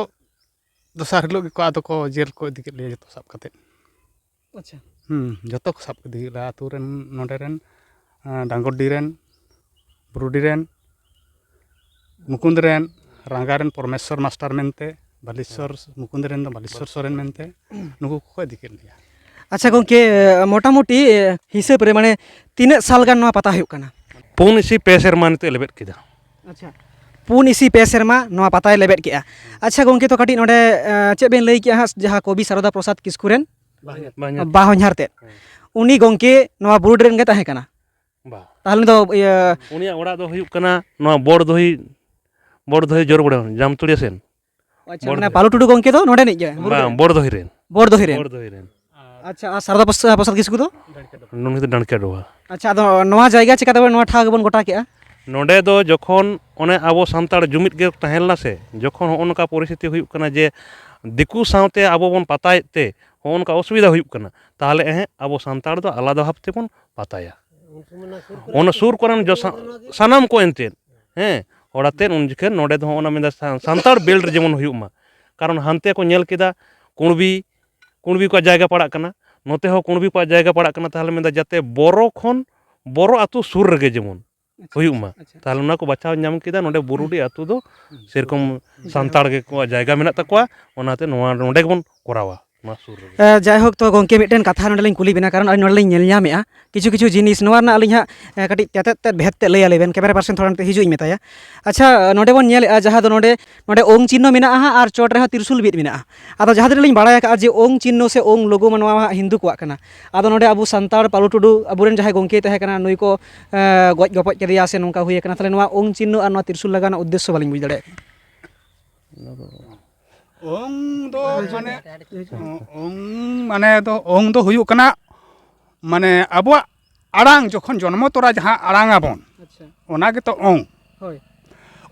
ᱫᱚᱥᱟᱨ ᱦᱤᱞᱳᱜ ᱜᱮᱠᱚ ᱟᱫᱚ ᱠᱚ ᱡᱮᱞ ᱠᱚ ᱤᱫᱤ ᱠᱮᱫ ᱞᱮᱭᱟ ᱡᱚᱛᱚ ᱥᱟᱵ ᱠᱟᱛᱮᱫ᱾ ᱟᱪᱪᱷᱟ᱾ ᱦᱩᱸ, ᱡᱚᱛᱚ ᱠᱚ ᱥᱟᱵ ᱤᱫᱤ ᱠᱮᱫ ᱞᱮᱭᱟ, ᱟᱛᱳ ᱨᱮᱱ, ᱱᱚᱰᱮ ᱨᱮᱱ, ᱟᱸ, ᱰᱟᱝᱜᱚᱰᱤ ᱨᱮᱱ, ᱵᱩᱨᱩᱰᱤ ᱨᱮᱱ, ᱢᱩᱠᱩᱸᱫ ᱨᱮᱱ, ᱨᱟᱸᱜᱟ ᱨᱮᱱ ᱯᱚᱨᱢᱮᱥᱥᱚᱨ ᱢᱟᱥᱴᱟᱨ ᱢᱮᱱᱛᱮ, ᱵᱟᱞᱮᱥᱥᱚᱨ, ᱢᱩᱠᱩᱸᱫ ᱨᱮᱱ ᱫᱚ ᱵᱟᱞᱮᱥᱥᱚᱨ ᱥᱚᱨᱮᱱ ᱢᱮᱱᱛᱮ, ᱱᱩᱠᱩ ᱠᱚᱠᱚ ᱤᱫᱤ ᱠᱮᱫ ᱞᱮᱭᱟ᱾ ᱟᱪᱪᱷᱟ ᱜᱚᱢᱠᱮ, ᱢᱚᱴᱟᱢᱩᱴᱤ ᱦᱤᱥᱟᱹᱵ ᱨᱮ ᱢᱟᱱᱮ ᱛᱤᱱᱟᱹᱜ ᱥᱟᱞ ᱜᱟᱱ ᱱᱚᱣᱟ ᱯᱟᱛᱟ ᱦᱩᱭᱩᱜ ᱠᱟᱱᱟ? ᱯᱩᱱ ᱤᱥᱤ ᱯᱮ ᱥᱮᱨᱢᱟ ᱱᱤᱛᱚᱜ ᱞᱮᱵᱮᱫ ᱠᱮᱫᱟ᱾ ᱟᱪᱪᱷᱟ, ᱯᱩᱱ ᱤᱥᱤ ᱯᱮ ᱥᱮᱨᱢᱟ ᱱᱚᱣᱟ ᱯᱟᱛᱟᱭ ᱞᱮᱵᱮᱫ ᱠᱮᱜᱼᱟ᱾ ᱟᱪᱪᱷᱟ ᱜᱚᱢᱠᱮ, ᱛᱚ ᱠᱟᱹᱴᱤᱡ ᱱᱚᱰᱮ, ᱮᱸ, ᱪᱮᱫ ᱵᱮᱱ ᱞᱟᱹᱭ ᱠᱮᱜᱼᱟ ᱦᱟᱸᱜ, ᱡᱟᱦᱟᱸ ᱠᱚᱵᱤ ᱥᱟᱨᱚᱫᱟ ᱯᱨᱚᱥᱟᱫᱽ ᱠᱤᱥᱠᱩ ᱨᱮᱱ ᱵᱟᱦᱚᱧᱦᱟᱨ᱾ ᱵᱟᱦᱚᱧᱦᱟᱨ᱾ ᱵᱟᱦᱚᱧᱦᱟᱨ ᱛᱮᱫ, ᱦᱮᱸ᱾ ᱩᱱᱤ ᱜᱚᱢᱠᱮ ᱱᱚᱣᱟ ᱵᱩᱨᱩᱰᱤ ᱨᱮᱱ ᱜᱮ ᱛᱟᱦᱮᱸ ᱠᱟᱱᱟ? ᱵᱟ᱾ ᱛᱟᱦᱚᱞᱮ ᱩᱱᱤ ᱫᱚ ᱤᱭᱟᱹ ᱩᱱᱤᱭᱟᱜ ᱚᱲᱟᱜ ᱫᱚ ᱦᱩᱭᱩᱜ ᱠᱟᱱᱟ ᱱᱚᱣᱟ ᱵᱚᱲᱫᱚᱦᱤ, ᱵᱚᱲᱫᱚᱦᱤ ᱡᱳᱨᱵᱟᱲᱟ, ᱡᱟᱢᱛᱩᱲᱤᱭᱟᱹ ᱥᱮᱱ᱾ ᱟᱪᱪᱷᱟ, ᱵᱚᱲᱫᱚᱦᱤ᱾ ᱢᱟᱱᱮ ᱯᱟᱞᱩ ᱴᱩᱰᱩ ᱜᱚᱢᱠᱮ ᱫᱚ ᱱᱚᱰᱮᱱᱤᱡ ᱜᱮ, ᱵᱩᱨᱩᱰᱤ ᱵᱟᱝ, ᱨᱮᱱ? ᱵᱚᱲᱫᱚᱦᱤ ᱨᱮᱱ᱾ ᱵᱚᱲᱫᱚᱦᱤ ᱨᱮᱱ᱾ ᱵᱚᱲᱫᱚᱦᱤ ᱨᱮᱱ᱾ ᱟᱪᱪᱷᱟ, ᱟᱨ ᱥᱟᱨᱚᱫᱟ ᱯᱨᱚᱥᱟᱫᱽ ᱠᱤᱥᱠᱩ ᱫᱚ? ᱩᱱᱤ ᱫᱚ ᱰᱟᱹᱲᱠᱤᱭᱟᱹ ᱰᱚᱵᱷᱟ᱾ ᱟᱪᱪᱷᱟ, ᱟᱫᱚ ᱱᱚᱣᱟ ᱡᱟᱭᱜᱟ ᱪᱤᱠᱟᱹ ᱛᱮᱵᱚᱱ, ᱱᱚᱣᱟ ᱴᱷᱟᱶ ᱜᱮᱵᱚᱱ ᱜᱚᱴᱟ ᱠᱮᱜᱼᱟ? ᱱᱚᱰᱮ ᱫᱚ ᱡᱚᱠᱷᱚᱱ ᱚᱱᱮ ᱟᱵᱚ ᱥᱟᱱᱛᱟᱲ ᱡᱩᱢᱤᱫ ᱜᱮ ᱛᱟᱦᱮᱸ ᱞᱮᱱᱟ ᱥᱮ, ᱡᱚᱠᱷᱚᱱ ᱦᱚᱸᱜᱼᱚ ᱱᱚᱝᱠᱟ ᱯᱚᱨᱤᱥᱛᱷᱤᱛᱤ ᱦᱩᱭᱩᱜ ᱠᱟᱱᱟ ᱡᱮ ᱫᱤᱠᱩ ᱥᱟᱶᱛᱮ ᱟᱵᱚ ᱵᱚᱱ ᱯᱟᱛᱟᱭᱮᱫ ᱛᱮ ᱦᱚᱸᱜᱼᱚ ᱱᱚᱝᱠᱟ ᱚᱥᱩᱵᱤᱫᱷᱟ ᱦᱩᱭᱩᱜ ᱠᱟᱱᱟ, ᱛᱟᱦᱚᱞᱮ ᱮᱦᱮᱸ, ᱟᱵᱚ ᱥᱟᱱᱛᱟᱲ ᱫᱚ ᱟᱞᱟᱫᱟ ᱵᱷᱟᱵᱽ ᱛᱮᱵᱚᱱ ᱯᱟᱛᱟᱭᱟ᱾ ᱚᱱᱟ ᱥᱩᱨ ᱠᱚᱨᱮᱱ ᱡᱚ-, ᱥᱟ-, ᱥᱟᱱᱟᱢ ᱠᱚ ᱮᱱᱛᱮᱫ, ᱦᱮᱸ, ᱦᱚᱲ ᱟᱛᱮᱫ ᱩᱱ ᱡᱚᱠᱷᱮᱡ ᱱᱚᱰᱮ ᱫᱚ ᱦᱚᱸᱜᱼᱚ ᱱᱟ ᱢᱮᱱᱫᱟ ᱥᱟ-, ᱥᱟᱱᱛᱟᱲ belt ᱨᱮ ᱡᱮᱢᱚᱱ ᱦᱩᱭᱩᱜ ᱢᱟ᱾ ᱠᱟᱨᱚᱱ ᱦᱟᱱᱛᱮ ᱠᱚ ᱧᱮᱞ ᱠᱮᱫᱟ ᱠᱩᱬᱵᱤ, ᱠᱩᱬᱵᱤ ᱠᱚᱣᱟᱜ ᱡᱟᱭᱜᱟ ᱯᱟᱲᱟᱜ ᱠᱟᱱᱟ, ᱱᱚᱛᱮ ᱦᱚᱸ ᱠᱩᱬᱵᱤ ᱠᱚᱣᱟᱜ ᱡᱟᱭᱜᱟ ᱯᱟᱲᱟᱜ ᱠᱟᱱᱟ, ᱛᱟᱦᱚᱞᱮ ᱢᱮᱱᱫᱟ ᱡᱟᱛᱮ ᱵᱚᱨᱚ ᱠᱷᱚᱱ ᱵᱚᱨᱚ ᱟᱹᱛᱩ ᱥᱩᱨ ᱨᱮᱜᱮ ᱡᱮᱢᱚᱱ ᱟᱪᱪᱷᱟ, ᱦᱩᱭᱩᱜ ᱢᱟ᱾ ᱟᱪᱪᱷᱟ᱾ ᱛᱟᱦᱚᱞᱮ ᱚᱱᱟ ᱠᱚ ᱵᱟᱪᱷᱟᱣ ᱧᱟᱢ ᱠᱮᱫᱟ, ᱱᱚᱰᱮ ᱵᱩᱨᱩᱰᱤ ᱟᱹᱛᱩ ᱫᱚ ᱥᱮᱨᱚᱠᱚᱢ ᱥᱟᱱᱛᱟᱲ ᱜᱮ ᱠᱚᱣᱟᱜ ᱡᱟᱭᱜᱟ ᱢᱮᱱᱟᱜ ᱛᱟᱠᱚᱣᱟ, ᱚᱱᱟᱛᱮ ᱱᱚᱣᱟ ᱱᱚᱰᱮ ᱜᱮᱵᱚᱱ ᱠᱚᱨᱟᱣᱟ, ᱱᱚᱣᱟ ᱥᱩᱨ ᱨᱮᱜᱮ᱾ ᱮ, ᱡᱟᱭᱦᱳᱠ, ᱛᱚ ᱜᱚᱢᱠᱮ, ᱢᱤᱫᱴᱮᱱ ᱠᱟᱛᱷᱟ ᱱᱚᱰᱮ ᱞᱤᱧ ᱠᱩᱞᱤ ᱵᱮᱱᱟ, ᱠᱟᱨᱚᱱ ᱟᱹᱞᱤᱧ ᱱᱚᱰᱮ ᱞᱤᱧ ᱧᱮᱞ ᱧᱟᱢᱮᱫᱼᱟ ᱠᱤᱪᱷᱩ ᱠᱤᱪᱷᱩ ᱡᱤᱱᱤᱥ, ᱱᱚᱣᱟ ᱨᱮᱱᱟᱜ ᱟᱹᱞᱤᱧ ᱦᱟᱸᱜ, ᱮ, ᱠᱟᱹᱴᱤᱡ ᱛᱮᱛᱮᱫ ᱛᱮᱫ ᱵᱷᱮᱫ ᱛᱮᱫ ᱞᱟᱹᱭ ᱟᱞᱮ ᱵᱮᱱ, ᱠᱮᱢᱮᱨᱟ ᱯᱟᱨᱥᱚᱱ ᱛᱷᱚᱲᱟ ᱱᱚᱛᱮ ᱦᱤᱡᱩᱜ ᱤᱧ ᱢᱮᱛᱟᱭᱟ᱾ ᱟᱪᱪᱷᱟ, ᱱᱚᱰᱮ ᱵᱚᱱ ᱧᱮᱞᱮᱫᱼᱟ, ᱡᱟᱦᱟᱸ ᱫᱚ ᱱᱚᱰᱮ, ᱱᱚᱰᱮ ᱳᱝ ᱪᱤᱱᱦᱚ ᱢᱮᱱᱟᱜᱼᱟ ᱦᱟᱸᱜ, ᱟᱨ ᱪᱚᱴ ᱨᱮᱦᱚᱸ ᱛᱤᱨᱥᱩᱞ ᱵᱤᱫ ᱢᱮᱱᱟᱜᱼᱟ᱾ ᱟᱫᱚ ᱡᱟᱦᱟᱸ ᱛᱤᱱᱟᱹᱜ ᱞᱤᱧ ᱵᱟᱲᱟᱭ ᱟᱠᱟᱫᱼᱟ ᱡᱮ ᱳᱝ ᱪᱤᱱᱦᱚ ᱥᱮ ᱳᱝ ᱞᱳᱜᱳ ᱢᱟ ᱱᱚᱣᱟ ᱢᱟ ᱦᱟᱸᱜ ᱦᱤᱱᱫᱩ ᱠᱚᱣᱟᱜ ᱠᱟᱱᱟ᱾ ᱟᱫᱚ ᱱᱚᱰᱮ ᱟᱵᱚ ᱥᱟᱱᱛᱟᱲ ᱯᱟᱹᱞᱩ ᱴᱩᱰᱩ ᱟᱵᱚᱨᱮᱱ ᱡᱟᱦᱟᱸᱭ ᱜᱚᱢᱠᱮᱭ ᱛᱟᱦᱮᱸ ᱠᱟᱱᱟ, ᱱᱩᱭ ᱠᱚ, ᱮ, ᱜᱚᱡ ᱜᱚᱯᱚᱡ ᱠᱮᱫᱮᱭᱟ ᱥᱮ ᱱᱚᱝᱠᱟ ᱦᱩᱭ ᱟᱠᱟᱱᱟ, ᱛᱟᱦᱚᱞᱮ ᱱᱚᱣᱟ ᱳᱝ ᱪᱤᱱᱦᱚ ᱟᱨ ᱱᱚᱣᱟ ᱛᱤᱨᱥᱩᱞ ᱞᱟᱜᱟᱣ ᱨᱮᱱᱟᱜ ᱩᱫᱽᱫᱮᱥᱥᱚ ᱵᱟᱹᱞᱤᱧ ᱵᱩᱡᱽ ᱫᱟᱲᱮᱭᱟᱜ ᱠᱟᱱᱟ᱾ ᱚᱝ ᱫᱚ ᱢᱟᱱᱮ, ᱚᱝ ᱢᱟᱱᱮ ᱫᱚ, ᱚᱝ ᱫᱚ ᱦᱩᱭᱩᱜ ᱠᱟᱱᱟ, ᱢᱟᱱᱮ ᱟᱵᱚᱣᱟᱜ ᱟᱲᱟᱝ ᱡᱚᱠᱷᱚᱱ ᱡᱚᱱᱢᱚ ᱛᱚᱨᱟ ᱡᱟᱦᱟᱸ ᱟᱲᱟᱝ ᱟᱵᱚᱱ, ᱟᱪᱪᱷᱟ᱾ ᱚᱱᱟ ᱜᱮᱛᱚ ᱚᱝ᱾ ᱦᱳᱭ᱾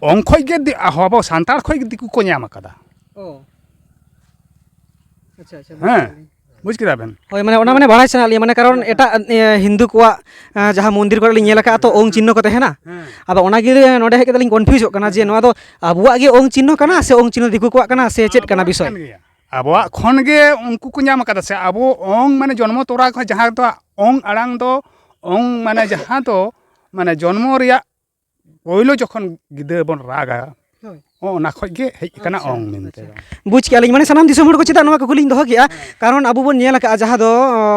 ᱚᱝ ᱠᱷᱚᱡ ᱜᱮ ᱫᱤ-, ᱟᱵᱚ ᱥᱟᱱᱛᱟᱲ ᱠᱷᱚᱡ ᱜᱮ ᱫᱤᱠᱩ ᱠᱚ ᱧᱟᱢ ᱟᱠᱟᱫᱟ᱾ ᱚ᱾ ᱟᱪᱪᱷᱟ, ᱟᱪᱪᱷᱟ, ᱵᱩᱡᱽ ᱦᱮᱸ᱾ ᱠᱮᱫᱟᱞᱤᱧ᱾ ᱵᱩᱡᱽ ᱠᱮᱫᱟ ᱵᱮᱱ? ᱦᱳᱭ, ᱢᱟᱱᱮ ᱚᱱᱟ ᱢᱟᱱᱮ ᱵᱟᱲᱟᱭ ᱥᱟᱱᱟᱭᱮᱫ ᱞᱤᱧᱟ, ᱢᱟᱱᱮ ᱠᱟᱨᱚᱱ ᱦᱮᱸ, ᱦᱮᱸ᱾ ᱮᱴᱟᱜ, ᱮ, ᱦᱤᱱᱫᱩ ᱠᱚᱣᱟᱜ, ᱮ, ᱡᱟᱦᱟᱸ ᱢᱚᱱᱫᱤᱨ ᱠᱚᱨᱮ ᱞᱤᱧ ᱧᱮᱞ ᱟᱠᱟᱫᱼᱟ ᱛᱚ, ᱦᱮᱸ, ᱳᱝ ᱪᱤᱱᱦᱚ ᱠᱚ ᱛᱟᱦᱮᱱᱟ᱾ ᱦᱮᱸ᱾ ᱟᱫᱚ ᱚᱱᱟ ᱜᱮ ᱱᱚᱰᱮ ᱦᱮᱡ ᱠᱟᱛᱮ ᱞᱤᱧ ᱠᱚᱱᱯᱷᱤᱭᱩᱡᱚᱜ ᱠᱟᱱᱟ ᱡᱮ ᱦᱮᱸ, ᱱᱚᱣᱟ ᱫᱚ ᱟᱵᱚᱣᱟᱜ ᱜᱮ ᱳᱝ ᱪᱤᱱᱦᱚ ᱠᱟᱱᱟ ᱥᱮ ᱳᱝ ᱪᱤᱱᱦᱚ ᱫᱤᱠᱩ ᱠᱚᱣᱟᱜ ᱠᱟᱱᱟ ᱥᱮ ᱪᱮᱫ ᱠᱟᱱᱟ ᱟᱵᱚᱣᱟᱜ ᱵᱤᱥᱚᱭ? ᱠᱟᱱ ᱜᱮᱭᱟ᱾ ᱟᱵᱚᱣᱟᱜ ᱠᱷᱚᱱ ᱜᱮ ᱩᱱᱠᱩ ᱠᱚ ᱧᱟᱢ ᱟᱠᱟᱫᱟ ᱥᱮ, ᱟᱵᱚ ᱳᱝ ᱢᱟᱱᱮ ᱡᱚᱱᱢᱚ ᱛᱚᱨᱟ ᱠᱷᱚᱱ ᱡᱟᱦᱟᱸ ᱫᱚ ᱳᱝ ᱟᱲᱟᱝ ᱫᱚ, ᱳᱝ ᱢᱟᱱᱮ ᱡᱟᱦᱟᱸ ᱫᱚ, ᱢᱟᱱᱮ ᱡᱚᱱᱢᱚ ᱨᱮᱭᱟᱜ ᱯᱳᱭᱞᱳ ᱡᱚᱠᱷᱚᱱ ᱜᱤᱫᱽᱨᱟᱹ ᱵᱚᱱ ᱨᱟᱜᱟ, ᱦᱳᱭ᱾ ᱚ-, ᱚᱱᱟ ᱠᱷᱚᱡ ᱜᱮ ᱦᱮᱡ ᱟᱠᱟᱱᱟ ᱟᱪᱪᱷᱟ, ᱳᱝ ᱢᱮᱱᱛᱮ ᱟᱪᱪᱷᱟ᱾ ᱫᱚ᱾ ᱵᱩᱡᱽ ᱠᱮᱜᱼᱟ ᱞᱤᱧ, ᱢᱟᱱᱮ ᱥᱟᱱᱟᱢ ᱫᱤᱥᱚᱢ ᱦᱚᱲ ᱠᱚ ᱪᱮᱫᱟᱜ ᱱᱚᱣᱟ ᱠᱩᱠᱞᱤᱧ ᱫᱚᱦᱚ ᱠᱮᱜᱼᱟ, ᱦᱮᱸ᱾ ᱠᱟᱨᱚᱱ ᱟᱵᱚ ᱵᱚᱱ ᱧᱮᱞ ᱟᱠᱟᱫᱼᱟ ᱡᱟᱦᱟᱸ ᱫᱚ,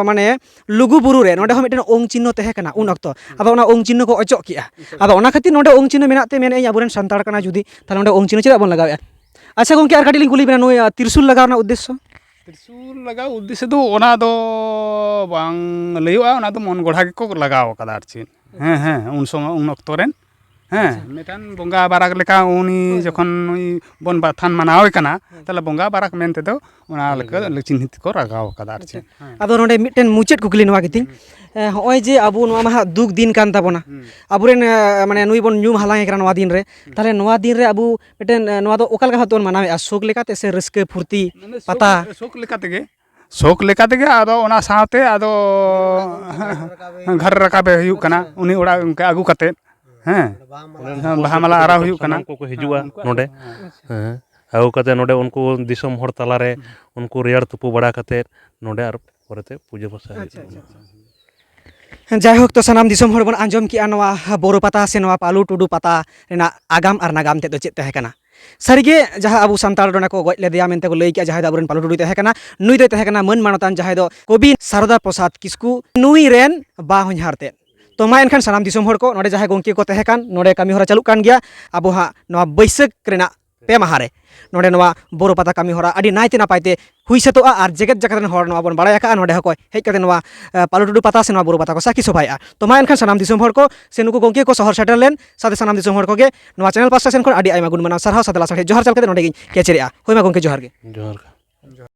ᱢᱟᱱᱮ ᱞᱩᱜᱩ ᱵᱩᱨᱩ ᱨᱮ ᱱᱚᱸᱰᱮ ᱦᱚᱸ ᱢᱤᱫᱴᱮᱱ ᱳᱝ ᱪᱤᱱᱦᱚ ᱛᱟᱦᱮᱸ ᱠᱟᱱᱟ ᱩᱱ ᱚᱠᱛᱚ, ᱦᱮᱸ᱾ ᱟᱫᱚ ᱚᱱᱟ ᱳᱝ ᱪᱤᱱᱦᱚ ᱠᱚ ᱚᱪᱚᱜ ᱠᱮᱜᱼᱟ᱾ ᱚᱪᱚᱜ ᱟᱫᱚ ᱠᱮᱜᱼᱟ᱾ ᱚᱱᱟ ᱠᱷᱟᱹᱛᱤᱨ ᱱᱚᱸᱰᱮ ᱳᱝ ᱪᱤᱱᱦᱚ ᱢᱮᱱᱟᱜ ᱛᱮ ᱢᱮᱱᱮᱫ ᱟᱹᱧ ᱟᱵᱚᱨᱮᱱ ᱥᱟᱱᱛᱟᱲ ᱠᱟᱱᱟ ᱡᱩᱫᱤ, ᱛᱟᱦᱚᱞᱮ ᱱᱚᱸᱰᱮ ᱳᱝ ᱪᱤᱱᱦᱚ ᱪᱮᱫᱟᱜ ᱵᱚᱱ ᱞᱟᱜᱟᱣᱮᱫᱼᱟ? ᱟᱪᱪᱷᱟ ᱜᱚᱢᱠᱮ, ᱟᱨ ᱠᱟᱹᱴᱤᱡ ᱞᱤᱧ ᱠᱩᱞᱤ ᱵᱮᱱᱟ, ᱱᱩᱭ, ᱟ, ᱛᱤᱨᱥᱩᱞ ᱞᱟᱜᱟᱣ ᱨᱮᱱᱟᱜ ᱩᱫᱽᱫᱮᱥᱥᱚ? ᱛᱤᱨᱥᱩᱞ ᱞᱟᱜᱟᱣ ᱩᱫᱽᱫᱮᱥᱥᱚ ᱫᱚ ᱚᱱᱟ ᱫᱚ ᱵᱟᱝ ᱞᱟᱹᱭᱚᱜᱼᱟ, ᱚᱱᱟ ᱫᱚ ᱢᱚᱱ ᱜᱚᱲᱦᱟ ᱜᱮᱠᱚ ᱞᱟᱜᱟᱣ ᱟᱠᱟᱫᱟ ᱟᱨ ᱪᱮᱫ᱾ ᱦᱮᱸ, ᱦᱮᱸ, ᱩᱱ ᱥᱚᱢᱚᱭ, ᱩᱱ ᱚᱠᱛᱚ ᱨᱮᱱ᱾ ᱦᱮᱸ, ᱟᱪᱪᱷᱟ᱾ ᱢᱤᱫᱴᱟᱝ ᱵᱚᱸᱜᱟ ᱵᱟᱨᱟᱠ ᱞᱮᱠᱟ ᱩᱱᱤ ᱦᱳᱭ, ᱦᱳᱭ᱾ ᱡᱚᱠᱷᱚᱱ ᱱᱩᱭ ᱵᱚᱱ ᱵᱟᱛᱷᱟᱱ ᱢᱟᱱᱟᱣᱮ ᱠᱟᱱᱟ, ᱦᱳᱭ᱾ ᱛᱟᱦᱞᱮ ᱵᱚᱸᱜᱟ ᱵᱟᱨᱟᱠ ᱢᱮᱱ ᱛᱮᱫᱚ ᱚᱱᱟ ᱦᱳᱭ, ᱞᱮᱠᱟ ᱦᱳᱭ᱾ ᱪᱤᱱᱦᱤᱛ ᱠᱚ ᱞᱟᱜᱟᱣ ᱟᱠᱟᱫᱟ ᱟᱨ ᱟᱪᱪᱷᱟ᱾ ᱪᱮᱫ᱾ ᱦᱮᱸ᱾ ᱟᱫᱚ ᱱᱚᱰᱮ ᱢᱤᱫᱴᱮᱱ ᱢᱩᱪᱟᱹᱫ ᱠᱩᱠᱞᱤ ᱱᱚᱣᱟ ᱜᱮᱛᱤᱧ᱾ ᱦᱩᱸ᱾ ᱮ, ᱦᱚᱸᱜᱼᱚᱭ ᱡᱮ ᱟᱵᱚ ᱱᱚᱣᱟ ᱢᱟ ᱦᱟᱸᱜ ᱫᱩᱠ ᱫᱤᱱ ᱠᱟᱱ ᱛᱟᱵᱚᱱᱟ᱾ ᱦᱩᱸ᱾ ᱟᱵᱚᱨᱮᱱ, ᱮ, ᱢᱟᱱᱮ ᱱᱩᱭ ᱵᱚᱱ ᱧᱩᱢ ᱦᱟᱞᱟᱝ ᱮ ᱠᱟᱱᱟ ᱱᱚᱣᱟ ᱫᱤᱱ ᱨᱮ᱾ ᱦᱩᱸ᱾ ᱛᱟᱦᱞᱮ ᱱᱚᱣᱟ ᱫᱤᱱ ᱨᱮ ᱟᱵᱚ ᱢᱤᱫᱴᱮᱱ, ᱮ, ᱱᱚᱣᱟ ᱫᱚ ᱚᱠᱟ ᱞᱮᱠᱟ ᱵᱷᱟᱵ ᱛᱮᱵᱚᱱ ᱢᱟᱱᱟᱣᱮᱫᱼᱟ? ᱥᱳᱠ ᱞᱮᱠᱟᱛᱮ ᱥᱮ ᱨᱟᱹᱥᱠᱟᱹ ᱯᱷᱩᱨᱛᱤ ᱢᱟᱱᱮ ᱥᱳᱠ, ᱯᱟᱛᱟ? ᱥᱳᱠ ᱞᱮᱠᱟ ᱛᱮᱜᱮ᱾ ᱥᱳᱠ ᱞᱮᱠᱟ ᱛᱮᱜᱮ, ᱟᱫᱚ ᱚᱱᱟ ᱥᱟᱶᱛᱮ ᱟᱫᱚ ᱜᱷᱟᱴ ᱨᱟᱠᱟᱵᱮ ᱦᱩᱭᱩᱜ ᱠᱟᱱᱟ, ᱟᱪᱪᱷᱟ᱾ ᱩᱱᱤ ᱚᱲᱟᱜ ᱜᱚᱢᱠᱮ ᱟᱹᱜᱩ ᱠᱟᱛᱮᱫ᱾ ᱦᱮᱸ᱾ ᱚᱸᱰᱮᱱ ᱦᱮᱸ, ᱵᱟᱦᱟ ᱢᱟᱞᱟ ᱟᱨᱟᱣ ᱦᱩᱭᱩᱜ ᱠᱟᱱᱟ᱾ ᱥᱟᱱᱟᱢ ᱠᱚᱠᱚ ᱦᱤᱡᱩᱜᱼᱟ ᱦᱮᱸ, ᱩᱱᱠᱩ ᱱᱚᱰᱮ᱾ ᱟᱹᱛᱩ ᱦᱚᱸ᱾ ᱦᱮᱸ᱾ ᱟᱹᱜᱩ ᱠᱟᱛᱮ ᱱᱚᱰᱮ ᱩᱱᱠᱩ ᱫᱤᱥᱚᱢ ᱦᱚᱲ ᱛᱟᱞᱟᱨᱮ ᱦᱩᱸ᱾ ᱩᱱᱠᱩ ᱨᱮᱭᱟᱲ ᱛᱩᱯᱩ ᱵᱟᱲᱟ ᱠᱟᱛᱮ ᱱᱚᱰᱮ ᱟᱨ ᱯᱚᱨᱮᱛᱮ ᱯᱩᱡᱟᱹ ᱯᱟᱥᱟ ᱦᱩᱭᱩᱜ ᱟᱪᱪᱷᱟ, ᱟᱪᱪᱷᱟ, ᱛᱟᱵᱚᱱᱟ᱾ ᱟᱪᱪᱷᱟ᱾ ᱡᱟᱭᱦᱳᱠ, ᱛᱚ ᱥᱟᱱᱟᱢ ᱫᱤᱥᱚᱢ ᱦᱚᱲ ᱵᱚᱱ ᱟᱸᱡᱚᱢ ᱠᱮᱜᱼᱟ ᱱᱚᱣᱟ ᱵᱳᱨᱳ ᱯᱟᱛᱟ ᱥᱮ ᱱᱚᱣᱟ ᱯᱟᱞᱩ ᱴᱩᱰᱩ ᱯᱟᱛᱟ ᱨᱮᱱᱟᱜ ᱟᱜᱟᱢ ᱟᱨ ᱱᱟᱜᱟᱢ ᱛᱮᱫ ᱫᱚ ᱪᱮᱫ ᱛᱟᱦᱮᱸ ᱠᱟᱱᱟ᱾ ᱥᱟᱹᱨᱤᱜᱮ ᱡᱟᱦᱟᱸ ᱟᱵᱚ ᱥᱟᱱᱛᱟᱲ ᱱᱚᱰᱮ ᱠᱚ ᱜᱚᱡ ᱞᱮᱫᱮᱭᱟ ᱢᱮᱱᱛᱮ ᱠᱚ ᱞᱟᱹᱭ ᱠᱮᱜᱼᱟ, ᱡᱟᱦᱟᱸᱭ ᱫᱚ ᱟᱵᱚᱨᱮᱱ ᱯᱟᱞᱩ ᱴᱩᱰᱩᱭ ᱛᱟᱦᱮᱸ ᱠᱟᱱᱟ, ᱱᱩᱭ ᱫᱚᱭ ᱛᱟᱦᱮᱸ ᱠᱟᱱᱟ ᱢᱟᱹᱱ ᱢᱟᱱᱚᱛᱟᱱ ᱡᱟᱦᱟᱸᱭ ᱫᱚ ᱠᱚᱵᱤ ᱥᱟᱨᱚᱫᱟ ᱯᱨᱚᱥᱟᱫᱽ ᱠᱤᱥᱠᱩ, ᱱᱩᱭ ᱨᱮᱱ ᱵᱟ ᱦᱚᱧᱦᱟᱨ ᱛᱮᱫ᱾ ᱛᱚ ᱢᱟ ᱮᱱᱠᱷᱟᱱ ᱥᱟᱱᱟᱢ ᱫᱤᱥᱚᱢ ᱦᱚᱲ ᱠᱚ, ᱱᱚᱰᱮ ᱡᱟᱦᱟᱸᱭ ᱜᱚᱢᱠᱮ ᱠᱚ ᱛᱟᱦᱮᱸ ᱠᱟᱱ, ᱱᱚᱰᱮ ᱠᱟᱹᱢᱤ ᱦᱚᱨᱟ ᱪᱟᱹᱞᱩᱜ ᱠᱟᱱ ᱜᱮᱭᱟ᱾ ᱟᱵᱚ ᱦᱟᱸᱜ ᱱᱚᱣᱟ ᱵᱟᱹᱭᱥᱟᱹᱠᱷ ᱨᱮᱱᱟᱜ ᱯᱮ ᱢᱟᱦᱟ ᱨᱮ ᱱᱚᱰᱮ ᱱᱚᱣᱟ ᱵᱳᱨᱳ ᱯᱟᱛᱟ ᱠᱟᱹᱢᱤ ᱦᱚᱨᱟ ᱟᱹᱰᱤ ᱱᱟᱭᱛᱮ ᱱᱟᱯᱟᱭ ᱛᱮ ᱦᱩᱭ ᱥᱟᱹᱛᱚᱜᱼᱟ ᱟᱨ ᱡᱮᱜᱮᱛ ᱡᱟᱠᱟᱛ ᱨᱮᱱ ᱦᱚᱲ ᱱᱚᱣᱟ ᱵᱚᱱ ᱵᱟᱲᱟᱭ ᱟᱠᱟᱫᱼᱟ᱾ ᱱᱚᱰᱮ ᱦᱚᱸᱠᱚ ᱦᱮᱡ ᱠᱟᱛᱮ ᱱᱚᱣᱟ, ᱮ, ᱯᱟᱞᱩ ᱴᱩᱰᱩ ᱯᱟᱛᱟ ᱥᱮ ᱱᱚᱣᱟ ᱵᱳᱨᱳ ᱯᱟᱛᱟ ᱠᱚ ᱥᱟᱹᱠᱷᱤ ᱥᱚᱵᱷᱟᱭᱮᱫᱼᱟ᱾ ᱛᱚ ᱢᱟ ᱮᱱᱠᱷᱟᱱ ᱥᱟᱱᱟᱢ ᱫᱤᱥᱚᱢ ᱦᱚᱲ ᱠᱚ ᱥᱮ ᱱᱩᱠᱩ ᱜᱚᱢᱠᱮ ᱠᱚ ᱥᱚᱦᱚᱨ ᱥᱮᱴᱮᱨ ᱞᱮᱱ ᱥᱟᱶᱛᱮ ᱥᱟᱱᱟᱢ ᱫᱤᱥᱚᱢ ᱦᱚᱲ ᱠᱚᱜᱮ ᱱᱚᱣᱟ ᱪᱮᱱᱮᱞ ᱯᱟᱥᱴᱟ ᱥᱮᱱ ᱠᱷᱚᱱ ᱟᱹᱰᱤ ᱟᱭᱢᱟ ᱜᱩᱱ ᱢᱟᱱᱟᱣ ᱥᱟᱨᱦᱟᱣ ᱥᱟᱶᱛᱮ ᱞᱟᱥᱟᱲᱦᱮᱫ ᱡᱚᱦᱟᱨ ᱪᱟᱞ ᱠᱟᱛᱮ ᱱᱚᱰᱮ ᱜᱤᱧ ᱠᱮᱪᱮᱨᱮᱜᱼᱟ᱾ ᱦᱳᱭ ᱢᱟ ᱜᱚᱢᱠᱮ, ᱡᱚᱦᱟᱨ ᱜᱮ᱾ ᱡᱚᱦᱟᱨ ᱜᱮ᱾